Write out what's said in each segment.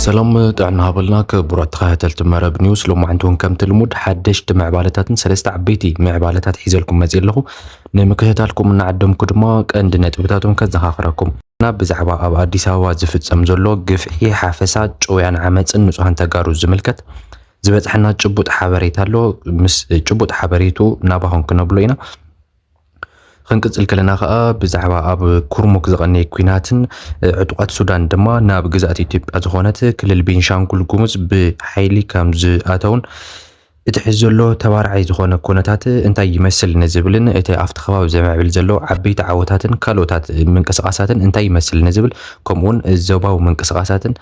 ሰላም ጥዕና ሃበልና ክቡራት ተኸታተልቲ መረብ ኒውስ። ሎማዓንቲ እውን ከምቲ ልሙድ ሓደሽቲ ምዕባለታትን ሰለስተ ዓበይቲ ምዕባለታት ሒዘልኩም መፅእ ኣለኹ። ንምክትታልኩም እናዓደምኩ ድማ ቀንዲ ነጥብታቶም ከዘኻኽረኩም። ናብ ብዛዕባ ኣብ ኣዲስ ኣበባ ዝፍጸም ዘሎ ግፍዒ፣ ሓፈሳ፣ ጭውያን ዓመፅን ንጹሃን ተጋሩ ዝምልከት ዝበፅሐና ጭቡጥ ሓበሬታ ኣሎ። ምስ ጭቡጥ ሓበሬቱ ናባኹም ክነብሎ ኢና። ክንቅጽል ከለና ከኣ ብዛዕባ ኣብ ኩርሙክ ዝቐነየ ኲናትን ዕጡቓት ሱዳን ድማ ናብ ግዝኣት ኢትዮጵያ ዝኾነት ክልል ቤንሻንጉል ጉሙዝ ብሓይሊ ከም ዝኣተውን እቲ ሕዚ ዘሎ ተባራዓይ ዝኾነ ኩነታት እንታይ ይመስል ንዝብልን እቲ ኣብቲ ከባቢ ዘምዕብል ዘሎ ዓበይቲ ዓወታትን ካልኦታት ምንቅስቓሳትን እንታይ ይመስል ንዝብል ከምኡውን ዞባዊ ምንቅስቓሳትን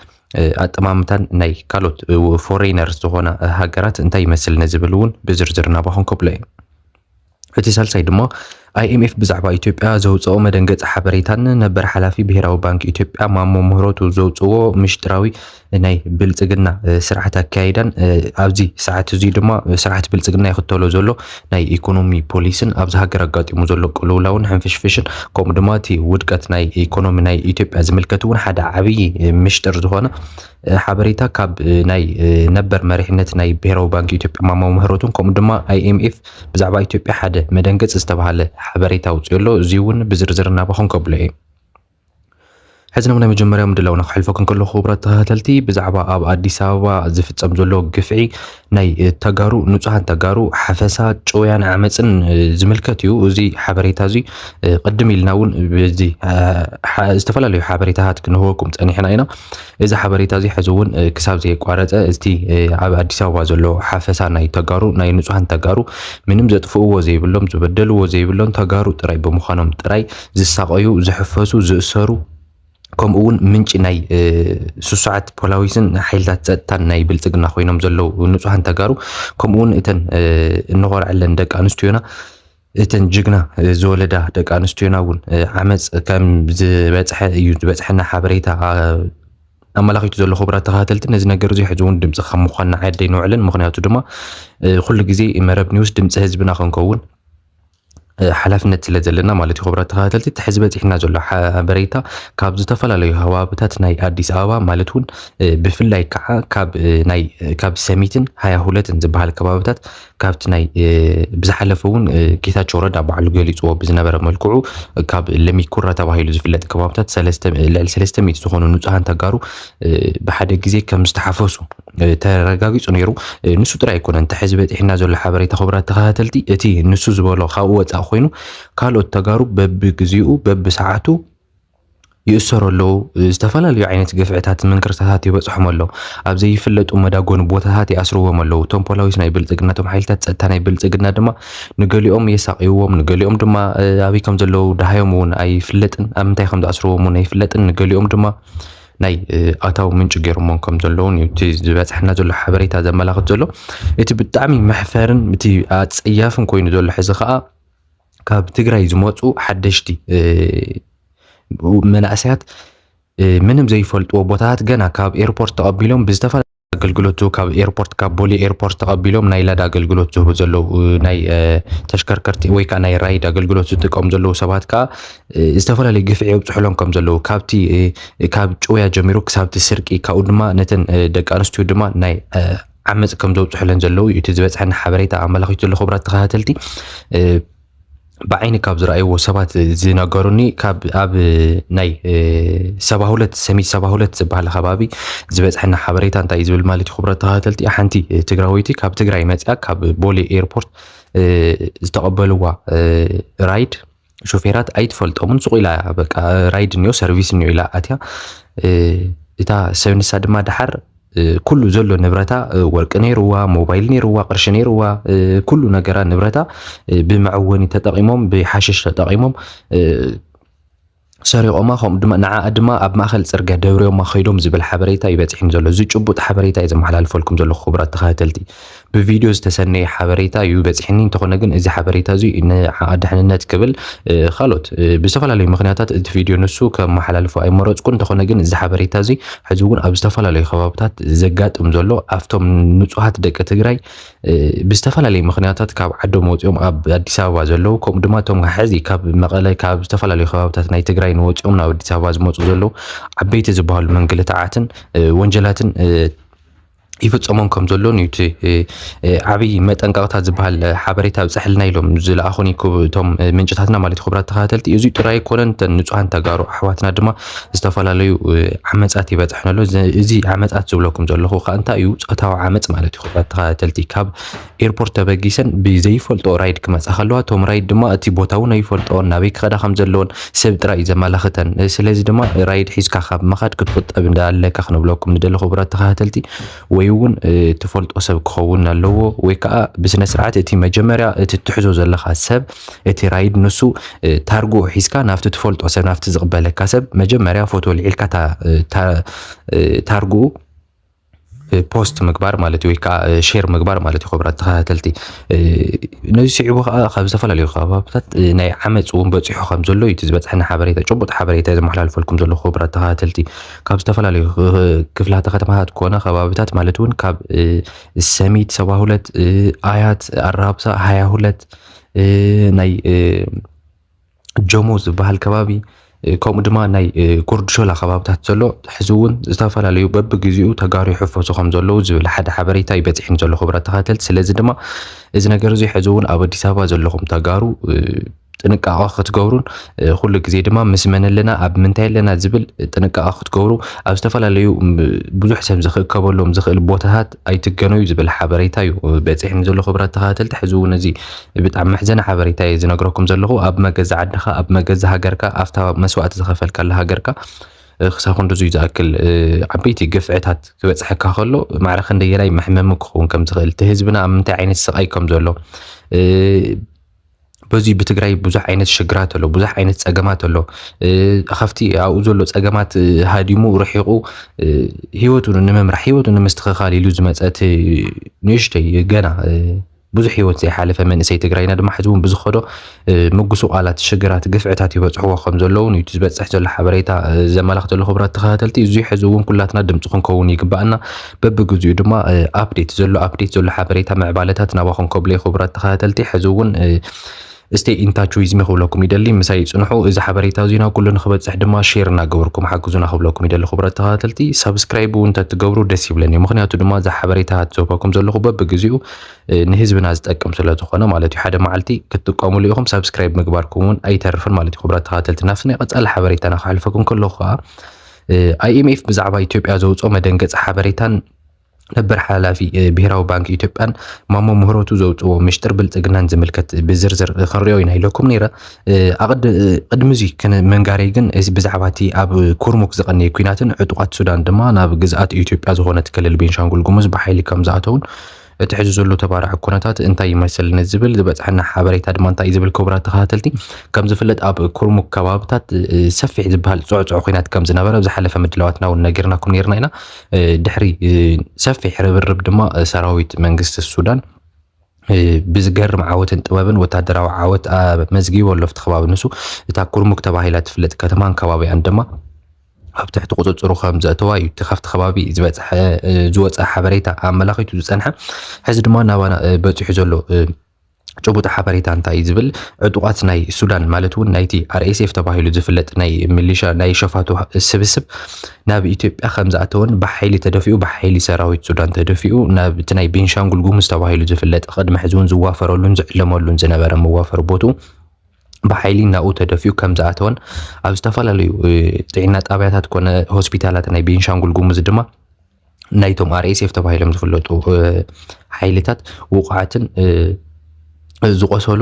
ኣጠማምታን ናይ ካልኦት ፎሬነር ዝኾና ሃገራት እንታይ ይመስል ንዝብል እውን ብዝርዝር ናባኹም ከብሎ እየ። እቲ ሳልሳይ ድማ ኣይኤምኤፍ ብዛዕባ ኢትዮጵያ ዘውፅኦ መደንገፂ ሓበሬታን ነበር ሓላፊ ብሄራዊ ባንክ ኢትዮጵያ ማሞ ምህረቱ ዘውፅዎ ምሽጥራዊ ናይ ብልፅግና ስርዓት ኣካይዳን ኣብዚ ሰዓት እዚ ድማ ስርዓት ብልፅግና ይኽተሎ ዘሎ ናይ ኢኮኖሚ ፖሊስን ኣብዚ ሃገር ኣጋጢሙ ዘሎ ቅልውላውን ሕንፍሽፍሽን ከምኡ ድማ እቲ ውድቀት ናይ ኢኮኖሚ ናይ ኢትዮጵያ ዝምልከት እውን ሓደ ዓብዪ ምሽጥር ዝኾነ ሓበሬታ ካብ ናይ ነበር መሪሕነት ናይ ብሄራዊ ባንክ ኢትዮጵያ ማሞ ምህረቱን ከምኡ ድማ ኣይኤምኤፍ ብዛዕባ ኢትዮጵያ ሓደ መደንገፂ ዝተባሃለ ሓበሬታ ኣውፅኡ ኣሎ። እዚ እውን ብዝርዝር እናባኹም ከብሎ እየ። ሕዚ ናብ ናይ መጀመርያ ምድላውና ክሕልፈኩም ከለኹ ክቡራት ተኸታተልቲ ብዛዕባ ኣብ ኣዲስ ኣበባ ዝፍጸም ዘሎ ግፍዒ ናይ ተጋሩ ንጹሃን ተጋሩ ሓፈሳ ጭውያን ዓመፅን ዝምልከት እዩ። እዚ ሓበሬታ እዚ ቅድም ኢልና እውን ብዚ ዝተፈላለዩ ሓበሬታታት ክንህበኩም ፀኒሕና ኢና። እዚ ሓበሬታ እዚ ሕዚ እውን ክሳብ ዘየቋረፀ እቲ ኣብ ኣዲስ ኣበባ ዘሎ ሓፈሳ ናይ ተጋሩ ናይ ንጹሃን ተጋሩ ምንም ዘጥፍእዎ ዘይብሎም ዝበደልዎ ዘይብሎም ተጋሩ ጥራይ ብምዃኖም ጥራይ ዝሳቐዩ ዝሕፈሱ ዝእሰሩ ከምኡ እውን ምንጪ ናይ ስሱዓት ፖላዊስን ሓይልታት ፀጥታን ናይ ብልፅግና ኮይኖም ዘለዉ ንጹሃን ተጋሩ ከምኡ እውን እተን እንኾርዐለን ደቂ ኣንስትዮና እተን ጅግና ዝወለዳ ደቂ ኣንስትዮና እውን ዓመፅ ከም ዝበፅሐ እዩ ዝበፅሐና ሓበሬታ ኣመላኺቱ ዘሎ። ክቡራት ተኸታተልቲ ነዚ ነገር እዚ ሕዚ እውን ድምፂ ካብ ምዃን ንዓዲ ኣይንውዕልን። ምክንያቱ ድማ ኩሉ ግዜ መረብ ኒውስ ድምፂ ህዝብና ክንከውን ሓላፍነት ስለ ዘለና ማለት እዩ። ክቡራት ተኸታተልቲ እቲ ሕዚ በፂሕና ዘሎ ሓበሬታ ካብ ዝተፈላለዩ ከባብታት ናይ ኣዲስ ኣበባ ማለት እውን ብፍላይ ከዓ ካብ ናይ ካብ ሰሚትን ሃያ ሁለትን ዝበሃል ከባብታት ካብቲ ናይ ብዝሓለፈ እውን ጌታቸው ረዳ ባዕሉ ገሊፅዎ ብዝነበረ መልክዑ ካብ ለሚኩራ ተባሂሉ ዝፍለጥ ከባብታት ልዕሊ ሰለስተ ሚእቲ ዝኾኑ ንፁሃን ተጋሩ ብሓደ ግዜ ከም ዝተሓፈሱ ተረጋጊፁ ነይሩ። ንሱ ጥራይ ኣይኮነን። እቲ ሕዚ በፂሕና ዘሎ ሓበሬታ ክቡራት ተኸታተልቲ እቲ ንሱ ዝበሎ ካብኡ ወፃእ ኮይኑ ካልኦት ተጋሩ በብግዚኡ በብሰዓቱ ይእሰሩ ኣለዉ። ዝተፈላለዩ ዓይነት ግፍዕታት ምንክርታታት ይበፅሖም ኣሎ። ኣብ ዘይፍለጡ መዳጎኒ ቦታታት ይኣስርዎም ኣለዉ። እቶም ፖላዊስ ናይ ብልፅግና እቶም ሓይልታት ፀጥታ ናይ ብልፅግና ድማ ንገሊኦም የሳቕይዎም፣ ንገሊኦም ድማ ኣበይ ከም ዘለዉ ደሃዮም እውን ኣይፍለጥን፣ ኣብ ምንታይ ከም ዝኣስርዎም እውን ኣይፍለጥን። ንገሊኦም ድማ ናይ ኣታዊ ምንጪ ገይሮሞም ከም ዘለውን እዩ እቲ ዝበፅሐና ዘሎ ሓበሬታ ዘመላኽት ዘሎ። እቲ ብጣዕሚ መሕፈርን እቲ ኣፀያፍን ኮይኑ ዘሎ ሕዚ ከዓ ካብ ትግራይ ዝመፁ ሓደሽቲ መናእሰያት ምንም ዘይፈልጥዎ ቦታታት ገና ካብ ኤርፖርት ተቐቢሎም ብዝተፈላለዩ ኣገልግሎት ካብ ኤርፖርት ካብ ቦሌ ኤርፖርት ተቐቢሎም ናይ ላዳ ኣገልግሎት ዝህቡ ዘለዉ ናይ ተሽከርከርቲ ወይ ከዓ ናይ ራይድ ኣገልግሎት ዝጥቀሙ ዘለዉ ሰባት ከዓ ዝተፈላለዩ ግፍዒ የብፅሕሎም ከም ዘለዉ ካብቲ ካብ ጭውያ ጀሚሩ ክሳብቲ ስርቂ ካብኡ ድማ ነተን ደቂ ኣንስትዮ ድማ ናይ ዓመፅ ከም ዘብፅሕለን ዘለዉ እዩ እቲ ዝበፅሐና ሓበሬታ ኣመላኺቱ ዘሎ። ክቡራት ተኸታተልቲ ብዓይኒ ካብ ዝረኣይዎ ሰባት ዝነገሩኒ ካብ ኣብ ናይ ሰባ ሁለት ሰሚት ሰባ ሁለት ዝበሃል ከባቢ ዝበፅሐና ሓበሬታ እንታይ እዩ ዝብል ማለት እዩ። ክቡራት ተኸታተልቲ ሓንቲ ትግራወይቲ ካብ ትግራይ መፅያ ካብ ቦሌ ኤርፖርት ዝተቐበልዋ ራይድ ሾፌራት ኣይትፈልጦምን። ሱቕ ኢላ በቃ ራይድ እኒኦ ሰርቪስ እኒኦ ኢላ ኣትያ። እታ ሰብ ንሳ ድማ ደሓር ኩሉ ዘሎ ንብረታ ወርቂ ነይርዋ፣ ሞባይል ነይርዋ፣ ቅርሺ ነይርዋ፣ ኩሉ ነገራ ንብረታ ብመዐወኒ ተጠቒሞም ብሓሽሽ ተጠቒሞም ሰሪቖማ ከምኡ ድማ ንዓኣ ድማ ኣብ ማእኸል ፅርግያ ደብሪዮማ ከይዶም ዝብል ሓበሬታ እዩ በፂሕኒ ዘሎ። እዚ ጭቡጥ ሓበሬታ እዩ ዘመሓላልፈልኩም ዘለኹ ክቡራት ተኸታተልቲ። ብቪድዮ ዝተሰነየ ሓበሬታ እዩ በፂሕኒ። እንተኾነ ግን እዚ ሓበሬታ እዚ ንዓኣ ድሕንነት ክብል ካልኦት ብዝተፈላለዩ ምኽንያታት እቲ ቪድዮ ንሱ ከመሓላልፎ ኣይመረፅኩ። እንተኾነ ግን እዚ ሓበሬታ እዚ ሕዚ እውን ኣብ ዝተፈላለዩ ከባብታት ዘጋጥም ዘሎ ኣብቶም ንፁሃት ደቂ ትግራይ ብዝተፈላለዩ ምኽንያታት ካብ ዓዶም ወፂኦም ኣብ ኣዲስ ኣበባ ዘለዉ ከምኡ ድማ እቶም ሕዚ ካብ መቐለ ካብ ዝተፈላለዩ ከባብታት ናይ ትግራይ ወፂኦም ናብ ኣዲስ ኣበባ ዝመፁ ዘለዉ ዓበይቲ ዝበሃሉ መንገልታዓትን ወንጀላትን ይፍፀሞም ከም ዘሎ እዩ እቲ ዓብዪ መጠንቀቕታ ዝበሃል ሓበሬታ ኣብፀሐልና ኢሎም ዝለኣኹን እቶም ምንጭታትና ማለት ክቡራት ተኸታተልቲ። እዚ ጥራይ ኣይኮነን፣ እተን ንፁሃን ተጋሩ ኣሕዋትና ድማ ዝተፈላለዩ ዓመፃት ይበፅሐን ኣሎ። እዚ ዓመፃት ዝብለኩም ዘለኹ ከዓ እንታይ እዩ? ፆታዊ ዓመፅ ማለት እዩ ክቡራት ተኸታተልቲ። ካብ ኤርፖርት ተበጊሰን ብዘይፈልጦ ራይድ ክመፃ ከለዋ፣ እቶም ራይድ ድማ እቲ ቦታ እውን ኣይፈልጦን፣ ናበይ ክኸዳ ከም ዘለዎን ሰብ ጥራይ እዩ ዘመላኽተን። ስለዚ ድማ ራይድ ሒዝካ ካብ ምኻድ ክትቁጠብ እንዳለካ ክነብለኩም ንደሊ ክቡራት ተኸታተልቲ። ወይ እውን ትፈልጦ ሰብ ክኸውን ኣለዎ፣ ወይ ከዓ ብስነ ስርዓት እቲ መጀመርያ እቲ ትሕዞ ዘለካ ሰብ እቲ ራይድ ንሱ ታርግኡ ሒዝካ ናብቲ ትፈልጦ ሰብ ናብቲ ዝቕበለካ ሰብ መጀመርያ ፎቶ ልዒልካ ታርግኡ ፖስት ምግባር ማለት ወይ ከዓ ሼር ምግባር ማለት እዩ። ክቡራት ተኸታተልቲ፣ ነዚ ስዒቡ ከዓ ካብ ዝተፈላለዩ ከባብታት ናይ ዓመፅ እውን በፂሑ ከም ዘሎ እዩ እቲ ዝበፅሐና ሓበሬታ፣ ጭቡጥ ሓበሬታ ዘመሓላልፈልኩም ዘሎ ክቡራት ተኸታተልቲ። ካብ ዝተፈላለዩ ክፍላተ ከተማታት ኮነ ከባብታት ማለት እውን ካብ ሰሚት፣ ሰባ ሁለት፣ ኣያት፣ ኣራብሳ፣ ሃያ ሁለት፣ ናይ ጆሞ ዝበሃል ከባቢ፣ ከምኡ ድማ ናይ ጉርድሾላ ከባብታት ዘሎ ሕዚ እውን ዝተፈላለዩ በብግዚኡ ተጋሩ ይሕፈሱ ከም ዘለዉ ዝብል ሓደ ሓበሬታ እዩ በፂሕኒ ዘሎ ክቡራት ተኸታተልቲ። ስለዚ ድማ እዚ ነገር እዚ ሕዚ እውን ኣብ ኣዲስ ኣበባ ዘለኹም ተጋሩ ጥንቃቐ ክትገብሩን ኩሉ ግዜ ድማ ምስ መን ኣለና ኣብ ምንታይ ኣለና ዝብል ጥንቃቐ ክትገብሩ ኣብ ዝተፈላለዩ ብዙሕ ሰብ ዝኽእከበሎም ዝኽእል ቦታታት ኣይትገነዩ ዝብል ሓበሬታ እዩ በፂሕኒ ዘሎ ክቡራት ተኸታተልቲ። ሕዚ እውን እዚ ብጣዕሚ መሕዘኒ ሓበሬታ እየ ዝነግረኩም ዘለኹ። ኣብ መገዛ ዓድኻ፣ ኣብ መገዛ ሃገርካ፣ ኣብታ መስዋእቲ ዝኸፈልካላ ሃገርካ ክሳብ ክንድዙይ ዝኣክል ዓበይቲ ግፍዕታት ክበፅሐካ ከሎ ማዕረ ክንደየናይ መሕመሚ ክኸውን ከም ዝኽእል፣ እቲ ህዝብና ኣብ ምንታይ ዓይነት ስቓይ ከም ዘሎ፣ በዚ ብትግራይ ብዙሕ ዓይነት ሽግራት ኣሎ፣ ብዙሕ ዓይነት ፀገማት ኣሎ። ካብቲ ኣብኡ ዘሎ ፀገማት ሃዲሙ ርሒቑ ህይወቱ ንምምራሕ፣ ህይወቱ ንምስትኽኻል ኢሉ ዝመፀ እቲ ንእሽተይ ገና ብዙሕ ህይወት ዘይሓለፈ መንእሰይ ትግራይና ድማ ሕዚ እውን ብዝኸዶ ምጉስቋላት፣ ሽግራት፣ ግፍዕታት ይበፅሕዎ ከም ዘለውን እዩ እቲ ዝበፅሕ ዘሎ ሓበሬታ ዘመላኽት ዘሎ ክቡራት ተኸታተልቲ። እዚ ሕዚ እውን ኩላትና ድምፂ ክንከውን ይግባኣና። በብግዚኡ ድማ ኣፕዴት ዘሎ ኣፕዴት ዘሎ ሓበሬታ ምዕባለታት ናባኹም ከብሎ ክቡራት ተኸታተልቲ። ሕዚ እውን stay in touch with me ክብለኩም ይደሊ። ምሳይ ፅንሑ። እዚ ሓበሬታ እዚ ናብ ኩሉ ንክበፅሕ ድማ ሼር እናገበርኩም ሓግዙና ክብለኩም ይደሊ ክቡራት ተኸታተልቲ። ሳብስክራይብ እውን እንተትገብሩ ደስ ይብለኒ፣ ምክንያቱ ድማ እዚ ሓበሬታ ዝህበኩም ዘለኹ በብግዚኡ ንህዝብና ዝጠቅም ስለ ዝኾነ ማለት እዩ። ሓደ መዓልቲ ክትጥቀሙሉ ኢኹም። ሳብስክራይብ ምግባርኩም እውን ኣይተርፍን ማለት እዩ ክቡራት ተኸታተልቲ። ናብቲ ናይ ቀፃሊ ሓበሬታና ክሕልፈኩም ከለኹ ከዓ ኣይኤምኤፍ ብዛዕባ ኢትዮጵያ ዘውፅኦ መደንገፂ ሓበሬታን ነበር ሓላፊ ብሄራዊ ባንክ ኢትዮጵያን ማሞ ምህረቱ ዘውፅዎ ምሽጥር ብልፅግናን ዝምልከት ብዝርዝር ክንሪኦ ኢና ኢለኩም ነይረ። ቅድሚ እዚ ምንጋረይ ግን ብዛዕባ እቲ ኣብ ኩርሙክ ዝቐነየ ኲናትን ዕጡቓት ሱዳን ድማ ናብ ግዝኣት ኢትዮጵያ ዝኾነት ክልል ቤንሻንጉል ጉሙዝ ብሓይሊ ከም ዝኣተውን እቲ ሕዚ ዘሎ ተባራዕ ኩነታት እንታይ ይመስል ንዝብል ዝበፅሐና ሓበሬታ ድማ እንታይ እዩ ዝብል ክቡራት ተኸታተልቲ። ከም ዝፍለጥ ኣብ ኩርሙክ ከባብታት ሰፊሕ ዝበሃል ፅዕፅዕ ኲናት ከም ዝነበረ ኣብ ዝሓለፈ ምድላዋትና እውን ነጊርናኩም ነይርና ኢና። ድሕሪ ሰፊሕ ርብርብ ድማ ሰራዊት መንግስቲ ሱዳን ብዝገርም ዓወትን ጥበብን ወታደራዊ ዓወት ኣመዝጊቡ ኣሎ ኣብቲ ከባቢ። ንሱ እታ ኩርሙክ ተባሂላ ትፍለጥ ከተማን ከባቢኣን ድማ ኣብ ትሕቲ ቁፅፅሩ ከም ዘእተዋ እዩ እቲ ካብቲ ከባቢ ዝበፅሐ ዝወፀ ሓበሬታ ኣመላኺቱ ዝፀንሐ። ሕዚ ድማ ናባና በፂሑ ዘሎ ጭቡጥ ሓበሬታ እንታይ እዩ ዝብል፣ ዕጡቓት ናይ ሱዳን ማለት እውን ናይቲ ኣርኤስኤፍ ተባሂሉ ዝፍለጥ ናይ ሚሊሻ ናይ ሸፋቱ ስብስብ ናብ ኢትዮጵያ ከም ዝኣተወን ብሓይሊ ተደፊኡ ብሓይሊ ሰራዊት ሱዳን ተደፊኡ ናብ እቲ ናይ ቤንሻንጉል ጉሙዝ ተባሂሉ ዝፍለጥ ቅድሚ ሕዚ እውን ዝዋፈረሉን ዝዕለመሉን ዝነበረ መዋፈሪ ቦትኡ ብሓይሊ ናብኡ ተደፊኡ ከም ዝኣተወን ኣብ ዝተፈላለዩ ጥዕና ጣብያታት ኮነ ሆስፒታላት ናይ ቤንሻንጉል ጉሙዝ ድማ ናይቶም ኣርኤስኤፍ ተባሂሎም ዝፍለጡ ሓይልታት ውቑዓትን ዝቆሰሉ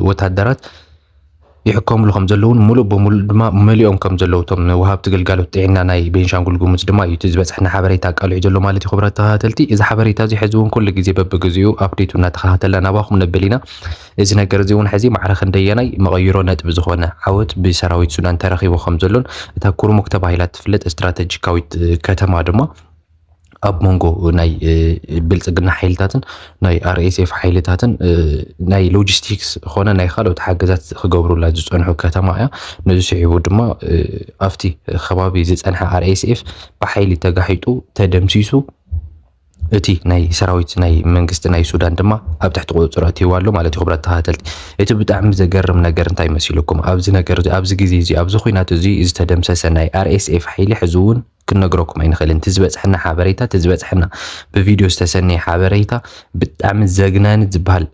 ወታደራት ይሕከምሉ ከም ዘለውን ሙሉእ ብሙሉእ ድማ መሊኦም ከም ዘለዉ እቶም ወሃብቲ ግልጋሎት ጥዕና ናይ ቤንሻንጉል ጉሙዝ ድማ እዩ እቲ ዝበፅሐና ሓበሬታ ኣቃሊዑ ዘሎ ማለት እዩ። ክቡራት ተኸታተልቲ፣ እዚ ሓበሬታ እዚ ሕዚ እውን ኩሉ ግዜ በብግዚኡ ኣፕዴቱ እናተኸታተልና ናባኹም ነብል ኢና። እዚ ነገር እዚ እውን ሕዚ ማዕረ ክንደየናይ መቐይሮ ነጥቢ ዝኾነ ዓወት ብሰራዊት ሱዳን ተረኺቡ ከም ዘሎን እታ ኩርሙክ ተባሂላ ትፍለጥ ስትራተጂካዊት ከተማ ድማ ኣብ መንጎ ናይ ብልፅግና ሓይልታትን ናይ ኣርኤስኤፍ ሓይልታትን ናይ ሎጂስቲክስ ኾነ ናይ ካልኦት ሓገዛት ክገብሩላ ዝፀንሑ ከተማ እያ። ነዚ ስዒቡ ድማ ኣብቲ ከባቢ ዝፀንሐ ኣርኤስኤፍ ብሓይሊ ተጋሒጡ ተደምሲሱ እቲ ናይ ሰራዊት ናይ መንግስቲ ናይ ሱዳን ድማ ኣብ ትሕቲ ቁፅፅር ኣእትይዋ ኣሎ ማለት እዩ። ክቡራት ተኸታተልቲ፣ እቲ ብጣዕሚ ዘገርም ነገር እንታይ መሲልኩም? ኣብዚ ነገር ኣብዚ ግዜ እዚ ኣብዚ ኩናት እዚ ዝተደምሰሰ ናይ ኣር ኤስ ኤፍ ሓይሊ ሕዚ እውን ክንነግረኩም ኣይንኽእልን። እቲ ዝበፅሐና ሓበሬታ እቲ ዝበፅሐና ብቪድዮ ዝተሰነየ ሓበሬታ ብጣዕሚ ዘግናኒ ዝበሃል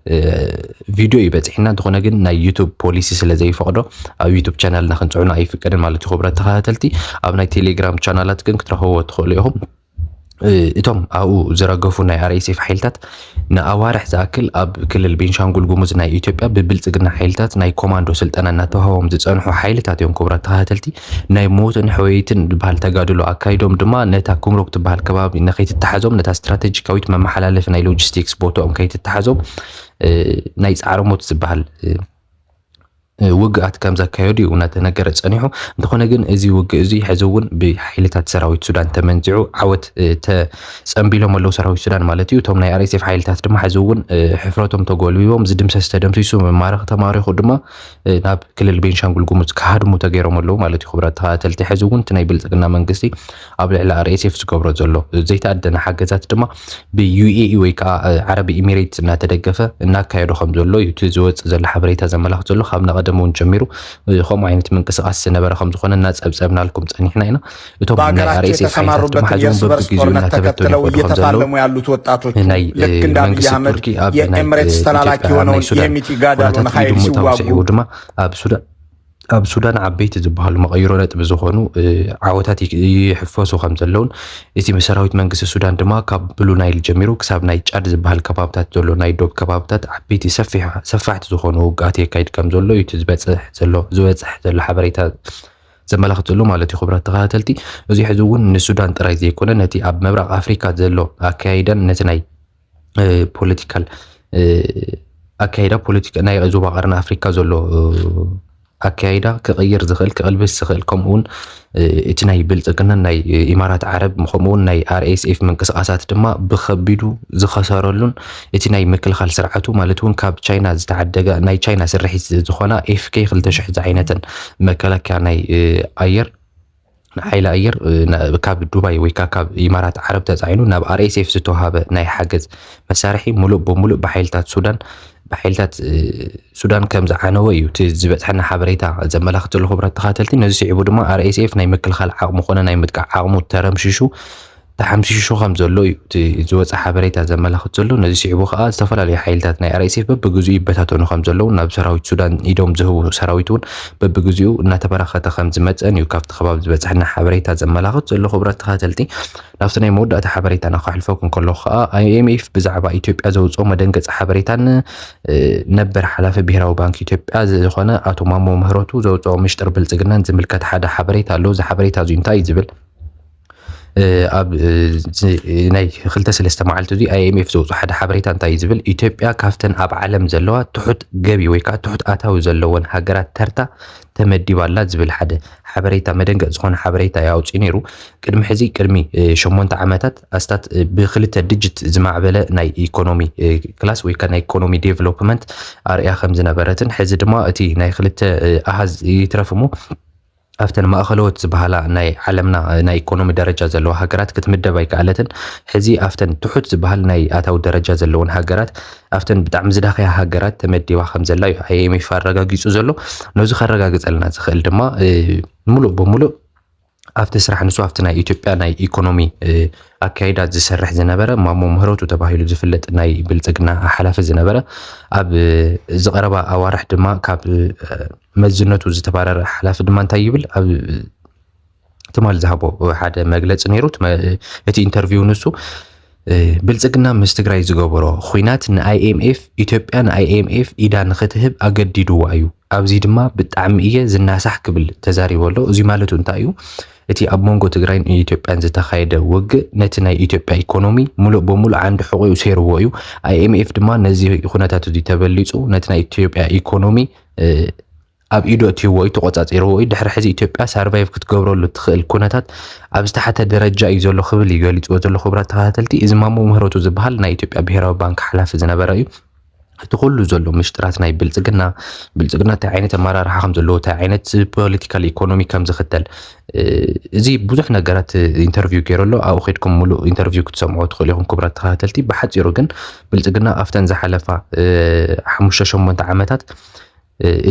ቪድዮ እዩ በፂሕና። እንተኾነ ግን ናይ ዩቱብ ፖሊሲ ስለ ዘይፈቕዶ ኣብ ዩቱብ ቻናልና ክንፅዕኖ ኣይፍቀድን ማለት እዩ። ክቡራት ተኸታተልቲ፣ ኣብ ናይ ቴሌግራም ቻናላት ግን ክትረኽብዎ ትኽእሉ ኢኹም። እቶም ኣብኡ ዝረገፉ ናይ ኣር ኤስ ኤፍ ሓይልታት ንኣዋርሕ ዝኣክል ኣብ ክልል ቤንሻንጉል ጉሙዝ ናይ ኢትዮጵያ ብብልፅግና ሓይልታት ናይ ኮማንዶ ስልጠና እናተዋህቦም ዝፀንሑ ሓይልታት እዮም። ክቡራት ተኸታተልቲ፣ ናይ ሞትን ሕወይትን ዝበሃል ተጋድሎ ኣካይዶም ድማ ነታ ኩምሩክ ትበሃል ከባቢ ንከይትተሓዞም፣ ነታ ስትራቴጂካዊት መመሓላለፊ ናይ ሎጂስቲክስ ቦታኦም ከይትተሓዞም ናይ ፃዕረ ሞት ዝበሃል ውግኣት ከም ዘካየዱ እዩ እናተነገረ ፀኒሑ። እንተኾነ ግን እዚ ውግእ እዚ ሕዚ እውን ብሓይልታት ሰራዊት ሱዳን ተመንዚዑ ዓወት ተፀንቢሎም ኣለዉ፣ ሰራዊት ሱዳን ማለት እዩ። እቶም ናይ ኣር ኤስ ኤፍ ሓይልታት ድማ ሕዚ እውን ሕፍረቶም ተጎልቢቦም ዝድምሰስ ተደምሲሱ፣ መማረኺ ተማሪኹ ድማ ናብ ክልል ቤንሻንጉል ጉሙዝ ክሃድሙ ተገይሮም ኣለዉ ማለት እዩ። ክቡራት ተኸታተልቲ፣ ሕዚ እውን እቲ ናይ ብልፅግና መንግስቲ ኣብ ልዕሊ ኣር ኤስ ኤፍ ዝገብሮ ዘሎ ዘይተኣደነ ሓገዛት ድማ ብ ዩ ኤ ኢ ወይ ከዓ ዓረብ ኤሚሬትስ እናተደገፈ እናካየዶ ከም ዘሎ እዩ እቲ ዝወፅእ ዘሎ ሓበሬታ ዘመላኽት ዘሎ። ካብ ናቐደም እውን ጀሚሩ ከምኡ ዓይነት ምንቅስቃስ ዝነበረ ከም ዝኾነ እናፀብፀብናልኩም ፀኒሕና ኢና። እቶም ናይ ኣር ኤስ ኤፍ ሓይልታት ድማ ሕዚ እውን በብግዚኡ እናተበተኑ ይኸዱ ከም ዘለዉ ናይ መንግስቲ ቱርኪ ኣብ ናይ ኢትዮጵያ ናይ ሱዳን ኩነታት ኢዱ ምእታው ስዒቡ ድማ ኣብ ሱዳን ኣብ ሱዳን ዓበይቲ ዝበሃሉ መቐይሮ ነጥቢ ዝኾኑ ዓወታት ይሕፈሱ ከም ዘለውን እቲ ሰራዊት መንግስቲ ሱዳን ድማ ካብ ብሉ ናይል ጀሚሩ ክሳብ ናይ ጫድ ዝበሃል ከባብታት ዘሎ ናይ ዶብ ከባብታት ዓበይቲ ሰፋሕቲ ዝኾኑ ውግኣት የካይድ ከም ዘሎ እዩ እቲ ዝበፅሕ ዘሎ ዝበፅሕ ዘሎ ሓበሬታ ዘመላኽት ዘሎ ማለት እዩ። ክቡራት ተኸታተልቲ፣ እዚ ሕዚ እውን ንሱዳን ጥራይ ዘይኮነ ነቲ ኣብ ምብራቕ ኣፍሪካ ዘሎ ኣካያይዳን ነቲ ናይ ፖለቲካል ኣካይዳ ፖለቲካ ናይ ዞባ ቀርኒ ኣፍሪካ ዘሎ ኣካያይዳ ክቕይር ዝኽእል ክቕልብስ ዝኽእል ከምኡውን እቲ ናይ ብልፅግናን ናይ ኢማራት ዓረብ ከምኡውን ናይ ኣር ኤስ ኤፍ ምንቅስቃሳት ድማ ብኸቢዱ ዝኸሰረሉን እቲ ናይ ምክልኻል ስርዓቱ ማለት እውን ካብ ቻይና ዝተዓደገ ናይ ቻይና ስርሒት ዝኾና ኤፍ ኬ ክልተ ሽሕ ዝዓይነተን መከላከያ ናይ ኣየር ሓይሊ ኣየር ካብ ዱባይ ወይ ከዓ ካብ ኢማራት ዓረብ ተፃዒኑ ናብ ኣር ኤስ ኤፍ ዝተዋሃበ ናይ ሓገዝ መሳርሒ ሙሉእ ብሙሉእ ብሓይልታት ሱዳን ብሓይልታት ሱዳን ከም ዝዓነወ እዩ እቲ ዝበፅሐና ሓበሬታ ዘመላኽት ዘሎ። ክቡራት ተኸታተልቲ፣ ነዚ ስዒቡ ድማ ኣር ኤስ ኤፍ ናይ ምክልኻል ዓቕሙ ኮነ ናይ ምጥቃዕ ዓቕሙ ተረምሽሹ ተሓምሲሹ ከም ዘሎ እዩ እቲ ዝወፀ ሓበሬታ ዘመላኽት ዘሎ። ነዚ ስዒቡ ከዓ ዝተፈላለዩ ሓይልታት ናይ ኣር ኤስ ኤፍ በብግዚኡ ይበታተኑ ከም ዘለዉ ናብ ሰራዊት ሱዳን ኢዶም ዝህቡ ሰራዊት እውን በብግዚኡ እናተበራኸተ ከም ዝመፀን እዩ ካብቲ ከባቢ ዝበፅሐና ሓበሬታ ዘመላኽት ዘሎ። ክቡራት ተኸታተልቲ፣ ናብቲ ናይ መወዳእታ ሓበሬታና ከሕልፈኩም ከለኹ ከዓ ኣይ ኤም ኤፍ ብዛዕባ ኢትዮጵያ ዘውፅኦ መደንገፂ ሓበሬታን ነበር ሓላፊ ብሄራዊ ባንክ ኢትዮጵያ ዝኾነ ኣቶ ማሞ ምህረቱ ዘውፅኦ ምሽጥር ብልፅግናን ዝምልከት ሓደ ሓበሬታ ኣሎ። እዚ ሓበሬታ እዚ እንታይ እዩ ዝብል? ኣብ ናይ ክልተ ሰለስተ መዓልቲ እዚ ኣይ ኤም ኤፍ ዘውፅኦ ሓደ ሓበሬታ እንታይ እዩ ዝብል? ኢትዮጵያ ካብተን ኣብ ዓለም ዘለዋ ትሑት ገቢ ወይ ከዓ ትሑት ኣታዊ ዘለወን ሃገራት ተርታ ተመዲባ ኣላ ዝብል ሓደ ሓበሬታ መደንገፂ ዝኾነ ሓበሬታ እዩ ኣውፂኡ ነይሩ። ቅድሚ ሕዚ ቅድሚ ሸሞንተ ዓመታት ኣስታት ብክልተ ዲጂት ዝማዕበለ ናይ ኢኮኖሚ ክላስ ወይ ከዓ ናይ ኢኮኖሚ ዴቨሎፕመንት ኣርእያ ከም ዝነበረትን ሕዚ ድማ እቲ ናይ ክልተ ኣሃዝ ይትረፍ እሞ ኣብተን ማእኸለዎት ዝበሃላ ናይ ዓለምና ናይ ኢኮኖሚ ደረጃ ዘለዋ ሃገራት ክትምደብ ኣይከኣለትን። ሕዚ ኣብተን ትሑት ዝበሃል ናይ ኣታዊ ደረጃ ዘለወን ሃገራት ኣብተን ብጣዕሚ ዝዳኸያ ሃገራት ተመዲባ ከም ዘላ እዩ ኣይ ኤም ኤፍ ኣረጋጊፁ ዘሎ። ነዚ ከረጋግፀልና ዝኽእል ድማ ሙሉእ ብሙሉእ ኣብቲ ስራሕ ንሱ ኣብቲ ናይ ኢትዮጵያ ናይ ኢኮኖሚ ኣካይዳ ዝሰርሕ ዝነበረ ማሞ ምህረቱ ተባሂሉ ዝፍለጥ ናይ ብልፅግና ሓላፊ ዝነበረ ኣብ ዝቐረባ ኣዋርሕ ድማ ካብ መዝነቱ ዝተባረረ ሓላፊ ድማ እንታይ ይብል? ኣብ ትማል ዝሃቦ ሓደ መግለፂ ነይሩ። እቲ ኢንተርቪው ንሱ ብልፅግና ምስ ትግራይ ዝገበሮ ኹናት ንኣይ ኤም ኤፍ ኢትዮጵያ ንኣይ ኤም ኤፍ ኢዳ ንክትህብ ኣገዲድዋ እዩ። ኣብዚ ድማ ብጣዕሚ እየ ዝናሳሕ ክብል ተዛሪቡ ኣሎ። እዚ ማለቱ እንታይ እዩ? እቲ ኣብ መንጎ ትግራይን ኢትዮጵያን ዝተኻየደ ውግእ ነቲ ናይ ኢትዮጵያ ኢኮኖሚ ሙሉእ ብሙሉእ ዓንዲ ሕቑኡ ሰይርዎ እዩ። ኣይ ኤም ኤፍ ድማ ነዚ ኩነታት እዚ ተበሊፁ ነቲ ናይ ኢትዮጵያ ኢኮኖሚ ኣብ ኢዱ ኣእትይዎ እዩ፣ ተቆፃፂርዎ እዩ። ድሕሪ ሕዚ ኢትዮጵያ ሳርቫይቭ ክትገብረሉ እትኽእል ኩነታት ኣብ ዝተሓተ ደረጃ እዩ ዘሎ ክብል እዩ ገሊፅዎ ዘሎ። ክቡራት ተኸታተልቲ፣ እዚ ማሞ ምህረቱ ዝበሃል ናይ ኢትዮጵያ ብሄራዊ ባንክ ሓላፊ ዝነበረ እዩ። እቲ ኩሉ ዘሎ ምሽጥራት ናይ ብልጽግና፣ ብልጽግና እንታይ ዓይነት ኣመራርሓ ከም ዘለዎ፣ እንታይ ዓይነት ፖለቲካል ኢኮኖሚ ከም ዝኽተል፣ እዚ ብዙሕ ነገራት ኢንተርቪው ገይሩ ኣሎ። ኣብኡ ከድኩም ሙሉእ ኢንተርቪው ክትሰምዑ ትኽእሉ ኢኹም ክቡራት ተኸታተልቲ። ብሓጺሩ ግን ብልጽግና ኣብተን ዝሓለፋ ሓሙሽተ ሸሞንተ ዓመታት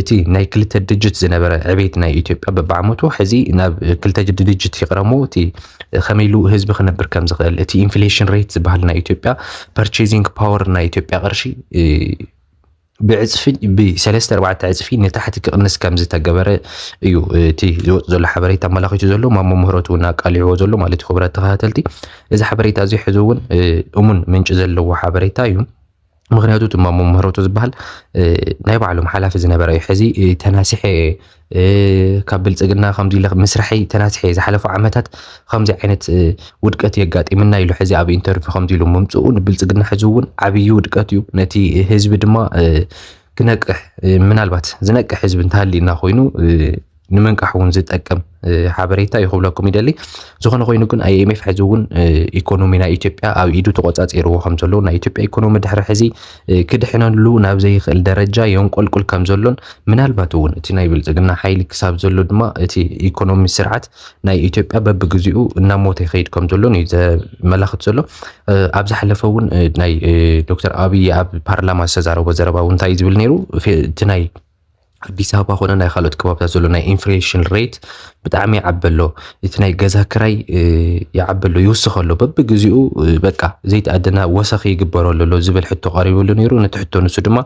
እቲ ናይ ክልተ ድጅት ዝነበረ ዕቤት ናይ ኢትዮጵያ በብዓመቱ ሕዚ ናብ ክልተ ድጅት ይቕረሞ። እቲ ከመይ ኢሉ ህዝቢ ክነብር ከም ዝኽእል፣ እቲ ኢንፍሌሽን ሬት ዝበሃል ናይ ኢትዮጵያ፣ ፐርቼዚንግ ፓወር ናይ ኢትዮጵያ ቅርሺ ብዕፅፊ ብሰለስተ ኣርባዕተ ዕፅፊ ንታሕቲ ክቕንስ ከም ዝተገበረ እዩ እቲ ዝወፅ ዘሎ ሓበሬታ ኣመላኺቱ ዘሎ። ማሞ ምህረቱ እውን ኣቃሊዕዎ ዘሎ ማለት እዩ። ክቡራት ተኸታተልቲ፣ እዚ ሓበሬታ እዚ ሕዚ እውን እሙን ምንጪ ዘለዎ ሓበሬታ እዩ። ምክንያቱ እቲ ማሞ ምህረቱ ዝበሃል ናይ ባዕሎም ሓላፊ ዝነበረ እዩ። ሕዚ ተናሲሐ ካብ ብልፅግና ከምዚ ኢለ ምስራሐይ ተናሲሐ ዝሓለፉ ዓመታት ከምዚ ዓይነት ውድቀት የጋጢምና ኢሉ ሕዚ ኣብ ኢንተርቪው ከምዚ ኢሉ ምምፅኡ ንብልፅግና ሕዚ እውን ዓብዪ ውድቀት እዩ። ነቲ ህዝቢ ድማ ክነቅሕ፣ ምናልባት ዝነቅሕ ህዝቢ እንተሃሊና ኮይኑ ንምንቃሕ እውን ዝጠቅም ሓበሬታ እዩ ክብለኩም ይደሊ። ዝኾነ ኮይኑ ግን ኣይኤምኤፍ ሕዚ እውን ኢኮኖሚ ናይ ኢትዮጵያ ኣብ ኢዱ ተቆፃፂርዎ ከም ዘሎ፣ ናይ ኢትዮጵያ ኢኮኖሚ ድሕሪ ሕዚ ክድሕነሉ ናብ ዘይኽእል ደረጃ የንቆልቁል ከም ዘሎን ምናልባት እውን እቲ ናይ ብልፅግና ሓይሊ ክሳብ ዘሎ ድማ እቲ ኢኮኖሚ ስርዓት ናይ ኢትዮጵያ በብግዚኡ እናሞተ ይኸይድ ከም ዘሎን እዩ ዘመላኽት ዘሎ። ኣብ ዝሓለፈ እውን ናይ ዶክተር ኣብይ ኣብ ፓርላማ ዝተዛረቦ ዘረባ እውን እንታይ እዩ ዝብል ነይሩ? እቲ ናይ ኣዲስ ኣበባ ኮነ ናይ ካልኦት ከባብታት ዘሎ ናይ ኢንፍሌሽን ሬት ብጣዕሚ ይዓቢ ኣሎ። እቲ ናይ ገዛ ክራይ ይዓቢ ኣሎ፣ ይውስኽ ኣሎ። በብግዚኡ በቃ ዘይተኣደና ወሰኽ ይግበረሉ ኣሎ ዝብል ሕቶ ቀሪብሉ ነይሩ። ነቲ ሕቶ ንሱ ድማ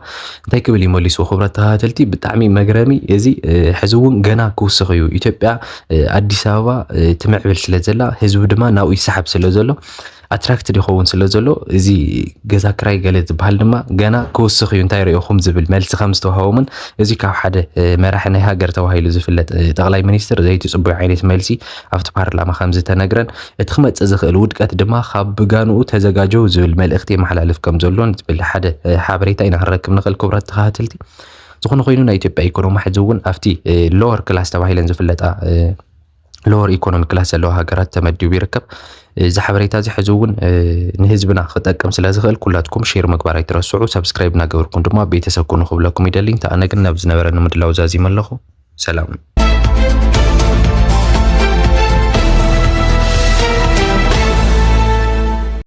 እንታይ ክብል እዩ መሊሱ? ክቡራት ተኸታተልቲ፣ ብጣዕሚ መግረሚ፣ እዚ ሕዚ እውን ገና ክውስኽ እዩ። ኢትዮጵያ ኣዲስ ኣበባ ትምዕብል ስለ ዘላ ህዝቢ ድማ ናብኡ ይሰሓብ ስለ ዘሎ ኣትራክትድ ይኸውን ስለ ዘሎ እዚ ገዛ ክራይ ገለ ዝበሃል ድማ ገና ክውስኽ እዩ እንታይ ርኢኹም ዝብል መልሲ ከም ዝተዋሃቦምን እዚ ካብ ሓደ መራሒ ናይ ሃገር ተባሂሉ ዝፍለጥ ጠቕላይ ሚኒስትር ዘይትፅቡይ ዓይነት መልሲ ኣብቲ ፓርላማ ከም ዝተነግረን እቲ ክመፅእ ዝኽእል ውድቀት ድማ ካብ ብጋንኡ ተዘጋጀው ዝብል መልእኽቲ የመሓላልፍ ከም ዘሎን ዝብል ሓደ ሓበሬታ ኢና ክንረክብ ንኽእል። ክቡራት ተኸታተልቲ፣ ዝኾነ ኮይኑ ናይ ኢትዮጵያ ኢኮኖሚ ሕዚ እውን ኣብቲ ሎወር ክላስ ተባሂለን ዝፍለጣ ሎወር ኢኮኖሚ ክላስ ዘለዋ ሃገራት ተመዲቡ ይርከብ። እዚ ሓበሬታ እዚ ሕዚ እውን ንህዝብና ክጠቅም ስለ ዝኽእል ኩላትኩም ሼር ምግባር ኣይትረስዑ። ሰብስክራይብ እናገበርኩም ድማ ቤተሰብ ኩኑ ክብለኩም ይደሊ። እንተ ኣነ ግን ናብ ዝነበረኒ ምድላው ዛዚመ ኣለኹ። ሰላም።